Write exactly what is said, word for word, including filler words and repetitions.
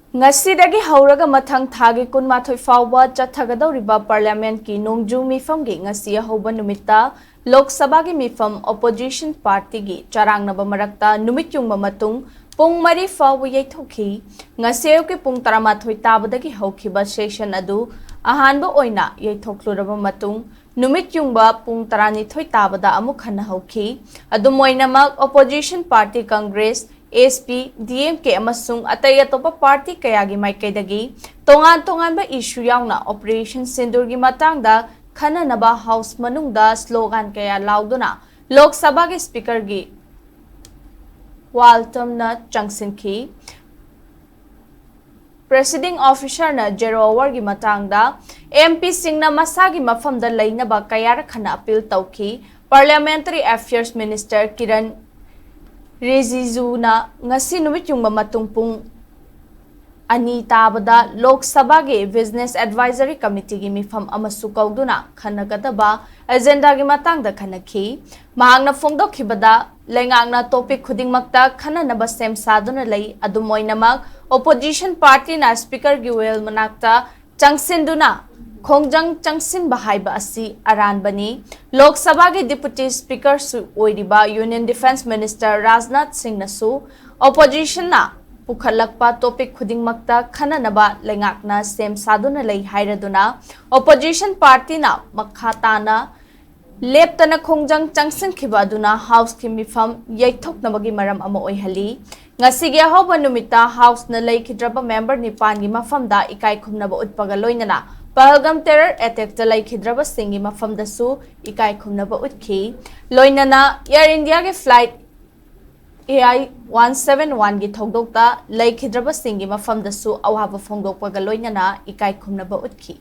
ꯉꯁꯤꯗꯒꯤ ꯍꯧꯔꯒ ꯃꯊꯪ ꯊꯥꯒꯤ ꯀꯨꯟꯃꯥꯊꯣꯏ ꯐꯥꯎꯕ ꯆꯠꯊꯒꯗꯧꯔꯤꯕ Parliament ꯀꯤ ꯅꯣꯡꯖꯨ ꯃꯤꯐꯝꯒꯤ ꯉꯁꯤ ꯑꯍꯧꯕ ꯅꯨꯃꯤꯠꯇ ꯂꯣꯛ ꯁꯚꯥꯒꯤ ꯃꯤꯐꯝ Opposition Party ꯒꯤ ꯆꯔꯥꯡꯅꯕ ꯃꯔꯛꯇ ꯅꯨꯃꯤꯠ ꯌꯨꯡꯕ ꯃꯇꯨꯡ ꯄꯨꯡ ꯃꯔꯤ ꯐꯥꯎꯕ ꯌꯩꯊꯣꯛꯈꯤ꯫ ꯉꯁꯤ ꯑꯌꯨꯛꯀꯤ ꯄꯨꯡ ꯇꯔꯥꯃꯥꯊꯣꯏ ꯇꯥꯕꯗꯒꯤ ꯍꯧꯈꯤꯕ session ꯑꯗꯨ ꯑꯍꯥꯟꯕ ꯑꯣꯏꯅ ꯌꯩꯊꯣꯛꯂꯨꯔꯕ ꯃꯇꯨꯡ ꯅꯨꯃꯤꯠ ꯌꯨꯡꯕ ꯄꯨꯡ ꯇꯔꯥꯅꯤꯊꯣꯏ ꯇꯥꯕꯗ ꯑꯃꯨꯛ ꯍꯟꯅ ꯍꯧꯈꯤ꯫ ꯑꯗꯨꯝ ꯑꯣꯏꯅꯃꯛ, Opposition Party Congress, S P, D M K ꯑꯃꯁꯨꯡ ꯑꯇꯩ ꯑꯇꯣꯞꯄ party ꯀꯌꯥꯒꯤ ꯃꯥꯏꯀꯩꯗꯒꯤ ꯇꯣꯉꯥꯟ ꯇꯣꯉꯥꯟꯕ issue ꯌꯥꯎꯅ Operation ꯁꯤꯟꯗꯨꯔꯒꯤ ꯃꯇꯥꯡꯗ ꯈꯟꯅꯅꯕ House ꯃꯅꯨꯡꯗ slogan ꯀꯌꯥ ꯂꯥꯎꯗꯨꯅ ꯂꯣꯛ ꯁꯚꯥꯒꯤ Speaker ꯒꯤ ꯋꯥꯜꯇꯝꯅ ꯆꯪꯁꯤꯟꯈꯤ꯫ Presiding Officer ꯅ zero hour ꯒꯤ ꯃꯇꯥꯡꯗ M P ꯁꯤꯡꯅ ꯃꯁꯥꯒꯤ ꯃꯐꯝꯗ ꯂꯩꯅꯕ ꯀꯌꯥꯔꯛ ꯍꯟꯅ appeal ꯇꯧꯈꯤ꯫ Parliamentary Affairs Minister ꯀꯤꯔꯟ ꯔꯤꯖꯤꯖꯨꯅ ꯉꯁꯤ ꯅꯨꯃꯤꯠ ꯌꯨꯡꯕ ꯃꯇꯨꯡ ꯄꯨꯡ ꯑꯅꯤ ꯇꯥꯕꯗ ꯂꯣꯛ ꯁꯚꯥꯒꯤ Business Advisory Committee ꯒꯤ ꯃꯤꯐꯝ ꯑꯃꯁꯨ ꯀꯧꯗꯨꯅ ꯈꯟꯅꯒꯗꯕ agenda ꯒꯤ ꯃꯇꯥꯡꯗ ꯈꯟꯅꯈꯤ꯫ ꯃꯍꯥꯛꯅ ꯐꯣꯡꯗꯣꯛꯈꯤꯕꯗ, ꯂꯩꯉꯥꯛꯅ topic ꯈꯨꯗꯤꯡꯃꯛꯇ ꯈꯟꯅꯅꯕ ꯁꯦꯝ ꯁꯥꯗꯨꯅ ꯂꯩ꯫ ꯑꯗꯨꯝ ꯑꯣꯏꯅꯃꯛ, Opposition Party ꯅ Speaker ꯒꯤ well ꯃꯅꯥꯛꯇ ꯆꯪꯁꯤꯟꯗꯨꯅ ꯈꯣꯡꯖꯪ ꯆꯪꯁꯤꯟꯕ ꯍꯥꯏꯕ ꯑꯁꯤ ꯑꯔꯥꯟꯕꯅꯤ꯫ ꯂꯣꯛ ꯁꯚꯥꯒꯤ Deputy Speaker ꯁꯨ ꯑꯣꯏꯔꯤꯕ Union Defence Minister Rajnath ꯁꯤꯡꯅꯁꯨ Opposition ꯅ ꯄꯨꯈꯠꯂꯛꯄ topic ꯈꯨꯗꯤꯡꯃꯛꯇ ꯈꯟꯅꯅꯕ ꯂꯩꯉꯥꯛꯅ ꯁꯦꯝ ꯁꯥꯗꯨꯅ ꯂꯩ ꯍꯥꯏꯔꯗꯨꯅ, Opposition Party ꯅ ꯃꯈꯥ ꯇꯥꯅ ꯂꯦꯞꯇꯅ ꯈꯣꯡꯖꯪ ꯆꯪꯁꯤꯟꯈꯤꯕ ꯑꯗꯨꯅ House ꯀꯤ ꯃꯤꯐꯝ ꯌꯩꯊꯣꯛꯅꯕꯒꯤ ꯃꯔꯝ ꯑꯃ ꯑꯣꯏꯍꯜꯂꯤ꯫ ꯉꯁꯤꯒꯤ ꯑꯍꯧꯕ ꯅꯨꯃꯤꯠꯇ House ꯅ ꯂꯩꯈꯤꯗ꯭ꯔꯕ member ꯅꯤꯄꯥꯟꯒꯤ ꯃꯐꯝꯗ ꯏꯀꯥꯏ ꯈꯨꯝꯅꯕ ꯎꯠꯄꯒ ꯂꯣꯏꯅꯅ ꯄꯍꯜꯒꯝ terror attack ꯇ ꯂꯩꯈꯤꯗ꯭ꯔꯕꯁꯤꯡꯒꯤ ꯃꯐꯝꯗꯁꯨ ꯏꯀꯥꯏ ꯈꯨꯝꯅꯕ ꯎꯠꯈꯤ꯫ ꯂꯣꯏꯅꯅ Air India ꯒꯤ flight A I one seven one ꯒꯤ ꯊꯧꯗꯣꯛꯇ ꯂꯩꯈꯤꯗ꯭ꯔꯕꯁꯤꯡꯒꯤ ꯃꯐꯝꯗꯁꯨ ꯑꯋꯥꯕ ꯐꯣꯡꯗꯣꯛꯄꯒ ꯂꯣꯏꯅꯅ ꯏꯀꯥꯏ ꯈꯨꯝꯅꯕ ꯎꯠꯈꯤ꯫